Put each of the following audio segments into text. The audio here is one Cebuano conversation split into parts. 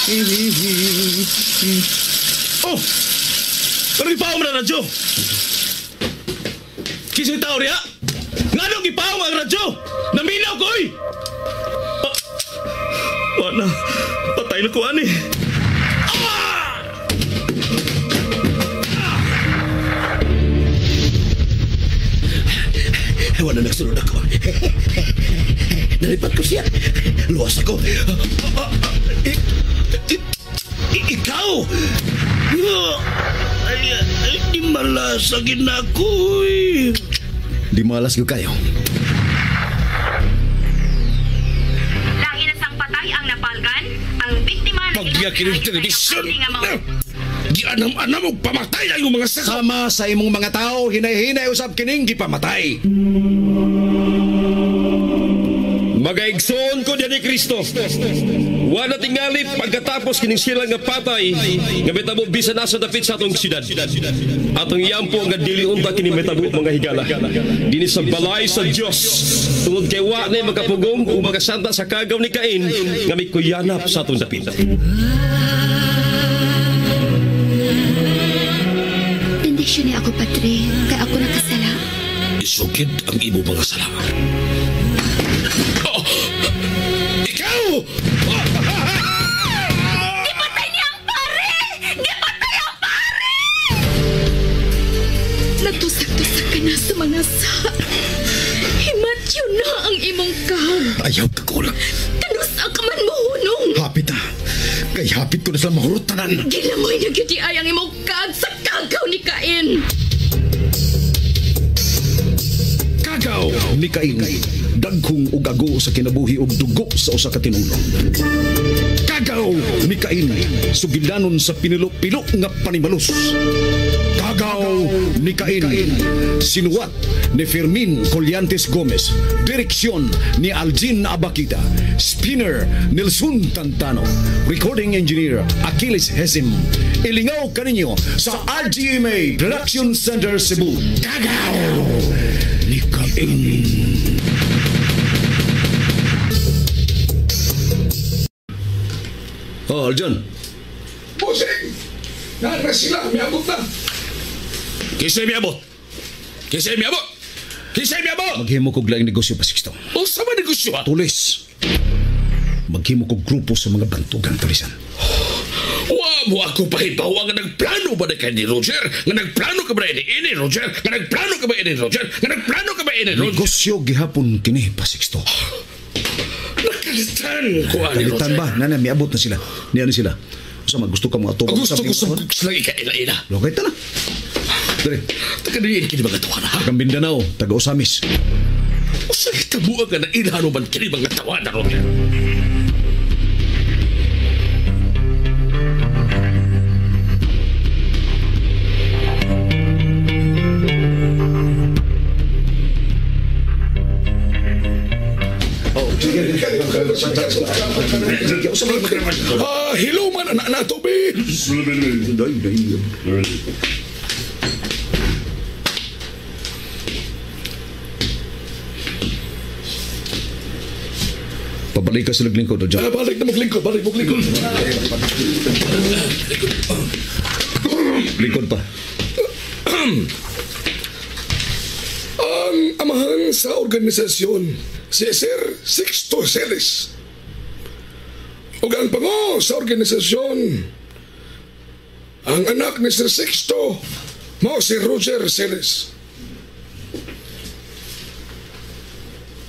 Oh! Pero gipaong na radyo! Kisa'y tao niya? Nganong gipaong ang radyo? Naminaw ko, oy! Wala. Patay na ko, ani. Ah! Wala nagsunod ako. Nalipat ko siya. Luwas ako. Ikaw! Ay, di malas agin ako. Di malas ko kayo. Lain na sang patay ang napalgan, ang biktima na Pagyakin ng telebisyon! Gianam-anam og pamatay ang imong mga saka. Sama sa imong mga tao, hinay-hinay usab kining gipamatay. Magaigsoon ko diyan ni Kristo. Wala tingali pagkatapos kining sila nga patay nga metabo bisan asa dapit sa atong siyudad. Atong iyampo nga dili unta kini metabo mga higala. Dinhi sa balay sa Dios. Tungod kay wa nay makapugong ug makasanta sa kagaw ni Cain nga mikuyanap sa atong dapit. Bendisyon niya ako, Padre, kay ako nakasala. Isukid ang imo mga sala. Oh! Ikaw! Gipatay niya ang pare! Gipatay ang pare! Natusak-tusak ka na sa mga sa. Himatyo na ang imong kag. Ayaw ka kulang. Kanusa ka man mohunong. Hapit na. Kay hapit ko na sila mahurot tanan. Gilamoy na gyud ay ang imong kag sa kagaw ni Cain. Kagaw ni Cain. Dagkong ug ago sa kinabuhi ug dugo sa usa ka tinulong. Kagaw ni Cain, sugilanon sa pinilo-pilo nga panimalus. Kagaw ni Cain, sinuwat ni Fermin Collantes Gomez, direksyon ni Aljin Abakita, spinner Nelson Tantano, recording engineer Achilles Hesim. Ilingaw kaninyo sa RGMA Production Center Cebu. Kagaw ni Cain. Oh, Aljon. Bossing! Nana sila, miabot na. Kisay miabot? Kisay miabot? Kisay miabot? Maghimo kog laing negosyo pa, Sixto. Unsa man negosyo, ha? Tulis. Maghimo kog grupo sa mga bantugang tulisan. Wa mo ako pahibaw nga nagplano ba na kay ni Roger? Nga nagplano ka ba ni ini Roger? Nga nagplano ka ba ini Roger? Nga nagplano ka ba ini Roger? Negosyo gihapon kini pa, Sixto. Nakalitan ko ani Roger. Kalitan ba? Nana, miabot na sila. Niya ni sila. Usa man gusto ka mga atubang. Gusto ko sa silang ikaila-ila. Lokay ta na. Dere. Taga diin kini mga tawana, ha? Taga Mindanao, taga Osamis. Usa hitabuan nga nailhan man kini mga tawana, Roger. Hello man, anak na to, be. Pabalik ka sa naglingkod, Roger. Balik na maglingkod, balik maglingkod. Lingkod pa. Ang amahan sa organisasyon, si Sir Sixto Celis. Ug ang pango sa organisasyon, ang anak ni Sir Sixto, mao si Roger Celis.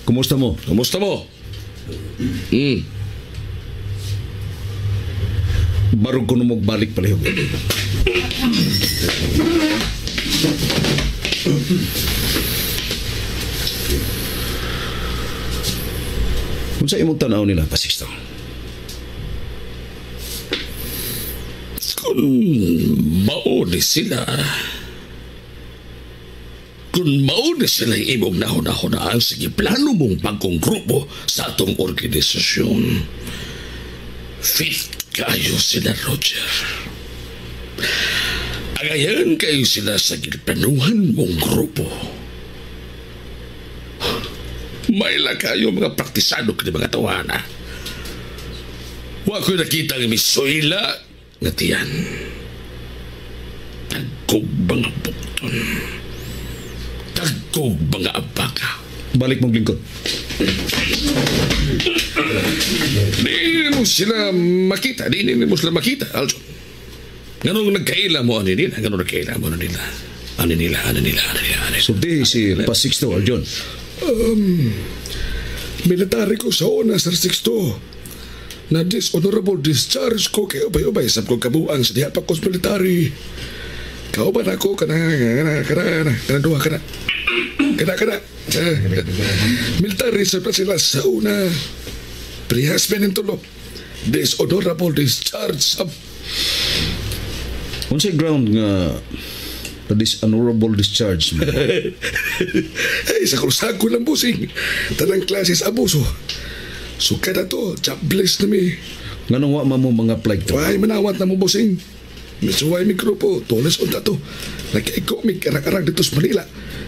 Kumusta mo? Kumusta mo? Barog ko na balik palihog. Kung sa imong tanaw nila, Pasixto? Kung mauni sila, imong nahuna-hunaan sa giplano mong bagong grupo sa atong organisasyon, fit kayo sila, Roger. Agayan kayo sila sa giplanuhan mong grupo. Maila kayo mga praktisado kini mga tawana. Wa ko nakita ang misuila nga tiyan. Tagkog mga bukton. Tagkog mga abaka. Balik mong lingkod. Di mo sila makita. Di mo sila makita, Aljon. Ganun nagkaila mo ani nila. Ganun nagkaila mo ani nila. Ani nila, ani nila, ani nila. Sulti si Pasixto, Aljon. Military ko sa una, Sir Sixto. Na dishonorable discharge ko kay ubay-ubay sa kong kabuang sa diha pa ko sa military. Kauban ako kana duha kana. Kana. Military sa sila sa una. Prihas men tulo. Dishonorable discharge sab. Unsay ground nga dishonorable discharge mo? Hey, sa kursa ko lang busing. Tanang klase sa abuso. So kada to, jobless na mi. Nganong wa man mo mga apply to? Way manawat na mo busing. Misuway mi grupo, tulis unta to. Nagkaiko mi karang-arang dito sa Manila.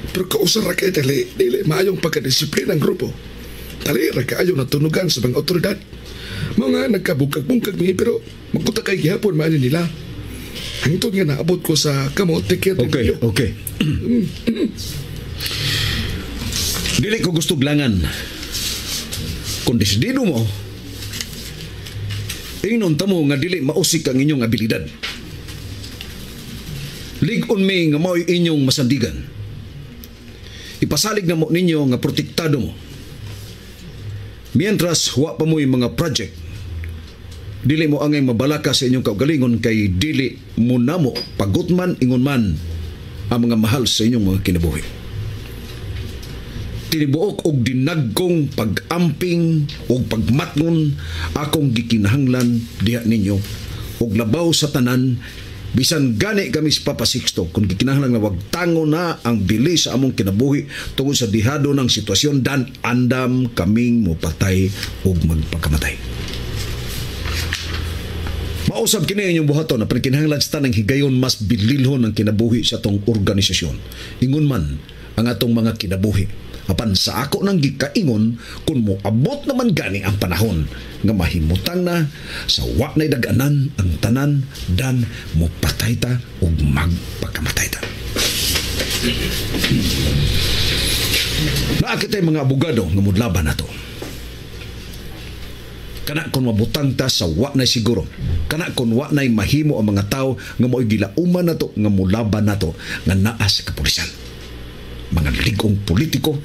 Pero kausar ra kay dili, dili maayong pagkadisiplina ang grupo. Dali ra kaayo natunugan sa mga otoridad. Mga nagkabungkag-bungkag mi pero magkuta kay gihapon maani nila. Hangtod nga naabot ko sa kamo ticket. Okay, okay. Dili ko gusto glangan. Kung desidido mo, ingnon ta mo nga dili mausik ang inyong abilidad. Lig-on mi nga mao'y inyong masandigan. Ipasalig na mo ninyo nga protektado mo. Mientras wa pa mo'y mga project, dili mo angay mabalaka sa inyong kaugalingon kay dili mo namo pagot man ingon man ang mga mahal sa inyong mga kinabuhi. Tinibuok og dinagkong pag-amping og pagmatngon akong gikinahanglan diha ninyo og labaw sa tanan bisan gani kami sa Papa Sixto kung gikinahanglan nga wagtango na ang bili sa among kinabuhi tungod sa dihado ng sitwasyon dan andam kaming mopatay og magpakamatay. Mausab kini inyong buhaton na kinahanglan sa tanang higayon mas bililhon ang kinabuhi sa atong organisasyon. Ingon man ang atong mga kinabuhi. Apan sa ako nang gikaingon kung moabot naman gani ang panahon nga mahimutang na sa wa na'y daganan ang tanan dan mopatay ta ug magpakamatay ta. Naa kita'y mga abogado nga modlaban nato. Kana kon mabutang ta sa wa na'y siguro. Kana kon wa na'y mahimo ang mga tao nga mo'y gilauman nato nga molaban nato nga naa sa kapulisan, mga ligong politiko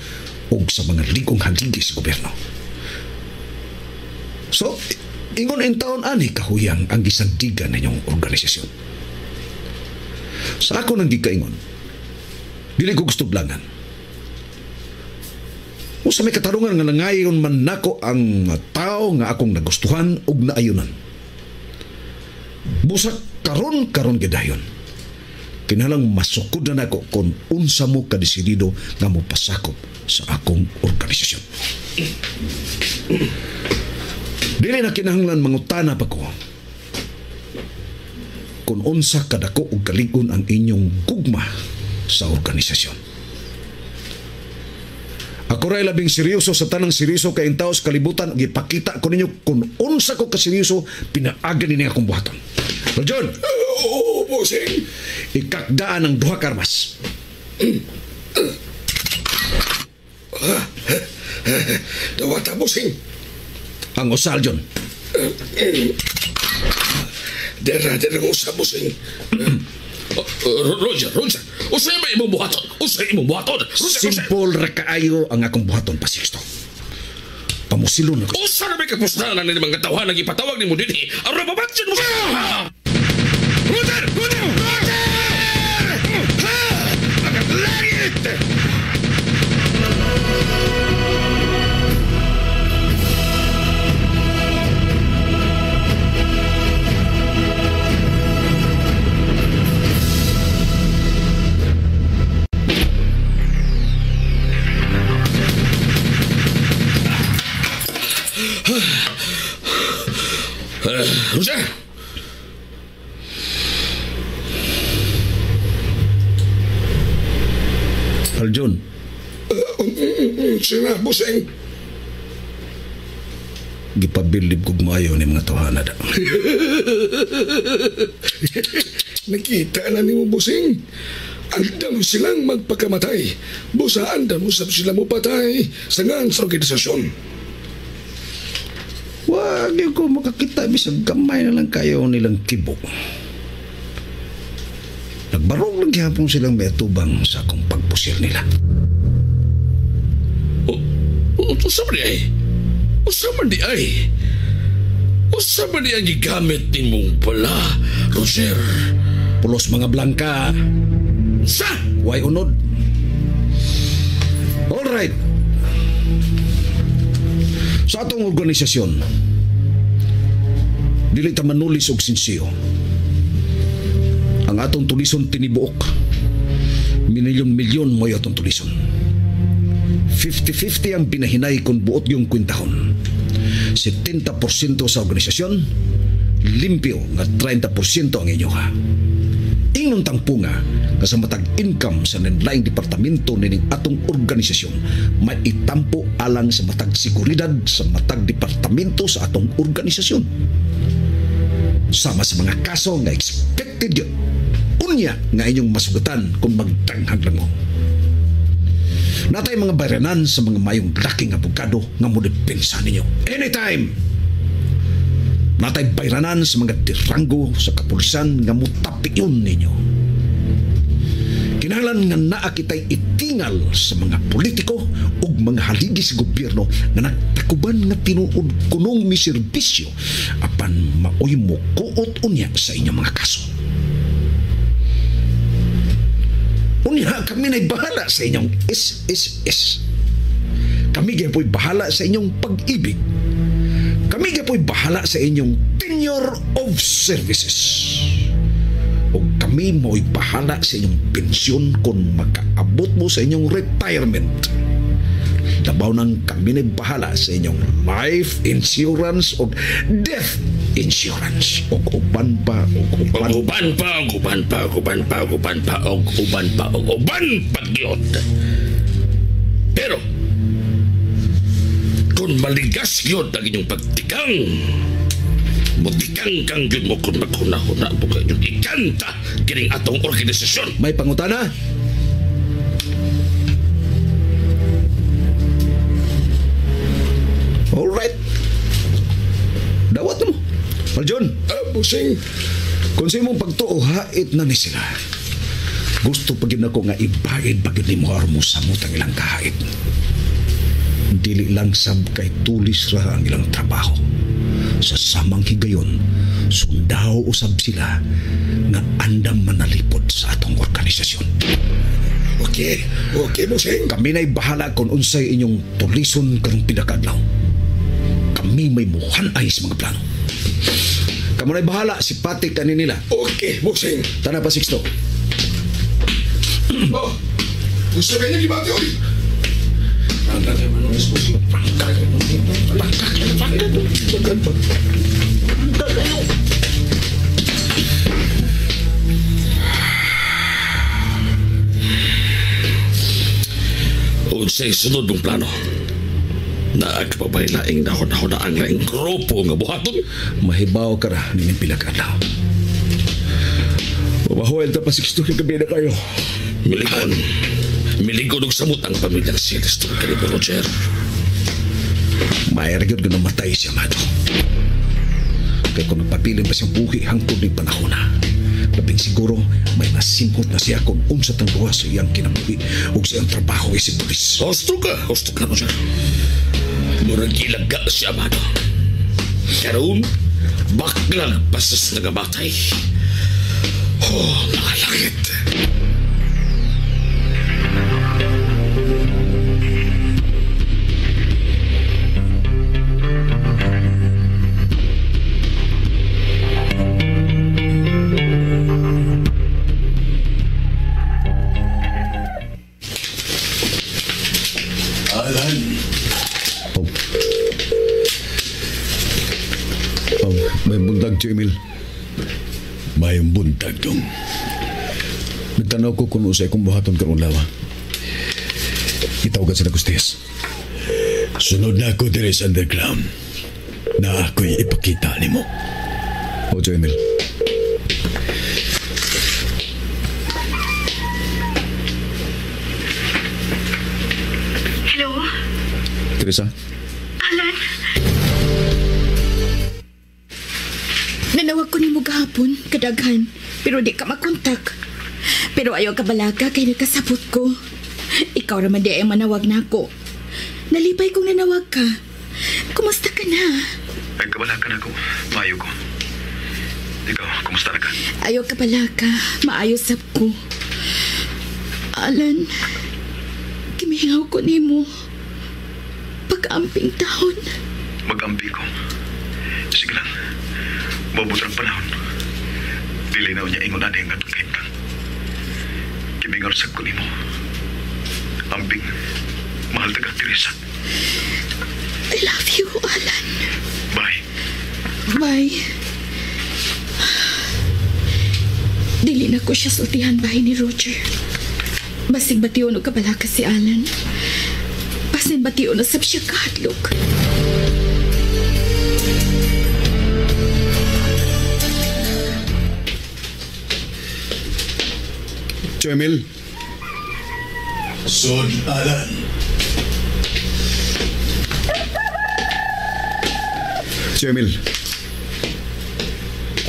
o sa mga ligong haligi sa gobyerno. So, ingon in taon ani kahuyang ang gisandigan ninyong organisasyon. Sa ako nang gikaingon, dili ko gusto blangan. O sa may katarungan nga nangayon man nako ang tao nga akong nagustuhan ug naayunan. Busak karon gidayon. Kinalang masukod na nako kung unsa mo kadesidido nga mopasakop sa akong organisasyon. Dili na kinahanglan mangutana pa ko kung unsa kadako og kalig-on ang inyong gugma sa organisasyon. Ako ray labing seryoso sa tanang seryoso kay tao sa kalibutan ug ipakita ko ninyo kung unsa ko kaseryoso pinaaga ninyo akong buhaton. John! Oo, bossing. Ikakdaan ang duha ka armas. Dawata, bossing. Ang usal, John. Dera ang usa, bossing. Roger. Usay ba imong buhaton? Usay imong buhaton? Simple ra kaayo ang akong buhaton, Pasixto. Pamusilon ako. Usa na may kapustanan ni mga tawhan ang ipatawag nimo dinhi. Aron mabatsin mo siya! Roger! Roger! Roger! Langit! Roger! Aljun. Sina, busing. Gipabilib kog maayo ni mga tawhana da. Nakita na nimo, busing. Andam silang magpakamatay. Busa andam usab sila mo patay sa ngan sa organisasyon. Wag yun ko makakita bisag gamay na lang kayo nilang kibo. Nagbarog lang gihapon silang may atubang sa akong pagpusil nila. Usa man di ay. Usa man di ay. Usa man di ang gigamit nimong bala, Roger. Pulos mga blanka. Sa? Way unod. Alright. Sa atong organisasyon, dili ta manulis og sinsiyo. Ang atong tulison tinibuok. Milyon-milyon mo'y atong tulison. 50-50 ang binahinay kung buot yung kwintahon. 70% sa organisasyon, limpyo nga 30% ang inyo ha. Ingnon tangpo nga sa matag income sa nanlaing departamento nining atong organisasyon, may itampo alang sa matag seguridad sa matag departamento sa atong organisasyon. Sama sa mga kaso nga expected yun. Unya nga inyong masugatan kung magdanghag lang mo. Natay mga bayranan sa mga mayong laking abogado nga mo depensa ninyo. Anytime! Natay bayranan sa mga diranggo sa kapulisan nga mutapiyon ninyo. Kinahanglan nga naa kitay itingal sa mga politiko ug mga haligi sa gobyerno nga nagtakuban nga tinuod kunong miserbisyo apan maoy mo kuot unya sa inyong mga kaso. Unya kami na'y bahala sa inyong SSS. Kami gyud bahala sa inyong pag-ibig. Kami gyud bahala sa inyong tenure of services. O kami mo'y bahala sa inyong pensyon kung makaabot mo sa inyong retirement. Labaw nang kami na'y bahala sa inyong life insurance o death insurance. O uban pa, o uban pa. Uban pa, uban pa, uban pa, uban pa, uban pa, uban pa gyud. Pero, kung maligas gyud ang inyong pagtikang, mutikang kang gyud mo kung maghuna-huna mo kayo ikanta kining atong organisasyon. May pangutana? Alright. Dawat na mo. Maljon. Busing. Kung sa imong pagtuo, hait na ni sila. Gusto pa gyud nako nga ibayad pa gyud nimo armo sa mutang ilang kahait. Dili lang sab kay tulis ra ang ilang trabaho. Sa samang higayon, sundaw usab sila nga andam manalipod sa atong organisasyon. Okay, okay, busing. Kami na'y bahala kung unsay inyong tulison karong pila ka adlaw. Kami may muhan-ay sa mga plano. Kamo na'y bahala, si Patik ani nila. Okay, busing. Tana pa, Sixto. Oh, gusto kayo gibati, oy. Unsay sunod mong plano? Naagpabay laing nahon-nahon ang laing grupo nga buhaton. Mahibaw ka ra nining pila ka adlaw. Mabahoy ta pa Sixto kay gabi na kayo. Milingon. Milingon og samot ang pamilyang Celeste kanibo, Roger. May gyud nga namatay siya, Mado. Kay kung nagpabilin pa siyang buhi hangtod ning panahon na. Labing siguro may nasimhot na siya kung unsa tang duha sa iyang kinabuhi ug sa iyang trabaho isip pulis. Husto ka, Roger. Murag ilaga siya, Amado. Karon, baklang pasas nagamatay. Oh, mga langit. Alan. Oh. May buntag, Tio Emil. May buntag, dong. Nagtanaw ko kung usay kong buhaton karong lawa. Gitawagan sila Gustes. Sunod na ako diri sa underground. Na ako'y ipakita nimo. O, Joe Emil. Hello? Teresa? Alan? Nanawag ko nimo gahapon, kadaghan, pero di ka makontak. Pero ayaw ka balaka kay nakasabot ko. Ikaw raman di ay manawag na ako. Nalipay kong nanawag ka. Kumusta ka na? Ay, kabalaka na ako. Maayo ko. Ikaw, kumusta na ka? Ayaw ka balaka. Maayo sab ko. Alan, kimihingaw ko nimo. Pag-amping taon. Mag-ampi ko. Sige lang. Mabot ang panahon. Dili na niya ingon ani ang atong kahimtang. Kimingaw sa ko nimo. Amping, mahal ta ka, Teresa. I love you, Alan. Bye. Bye. Dili na ko siya sultihan bahay ni Roger. Basig bation og kabalaka si Alan. Basin bation na sab siya kahadlok. Joe Emil. Sod Alan. Joe Emil.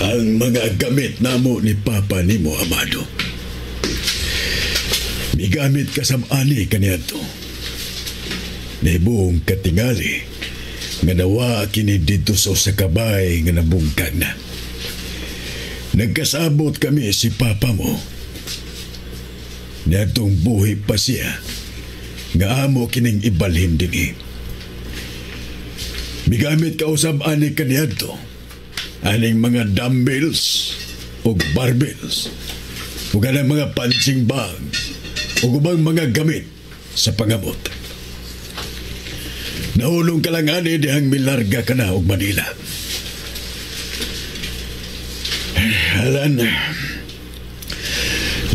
Ang mga gamit namo ni Papa nimo, Amado. Migamit ka sa ani kaniadto. Nibong katingali nga nawa kini dito sa usa ka balay nga nabungkag na. Nagkasabot kami si Papa mo. Niadtong buhi pa siya nga amo kining ibalhin dinhi. Migamit ka usab ani kaniadto. Aning mga dumbbells ug barbells ug anang mga punching bag ug ubang mga gamit sa pangamot. Nahulong ka lang ani dihang milarga ka na og Manila. Alan,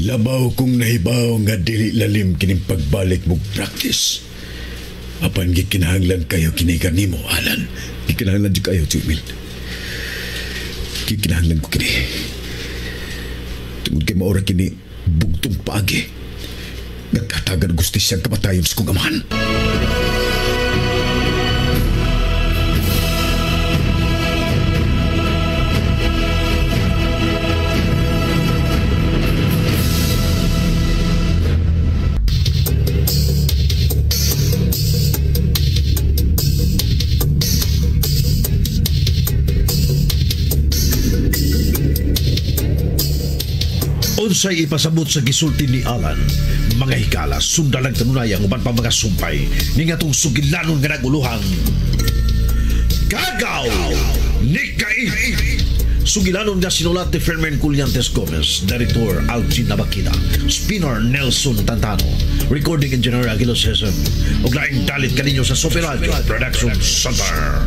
labaw kong nahibaw nga dili lalim kining pagbalik mong practice. Apan gikinahanglan kayo kini kanimo, Alan. Gikinahanglan jud kayo, Joe Emil. Gikinahanglan ko kini. Tungod kay maora kini bugtong paagi. Nagkatagan og gustisya ang kamatayon sa kong amahan. Unsay ipasabot sa gisulti ni Alan, mga higala, sundan ang kanunayang uban pa mga sumpay, ni ngatong sugilanon nga naguluhan. Kagaw ni Kait! Sugilanon nga sinulat ni Fermin Culiantes Gomez, Director Algin Nabakida, Spinner Nelson Tantano, Recording Engineer Aguilo Cesar, ug laing dalit kaninyo sa Sofi Radio Production Center.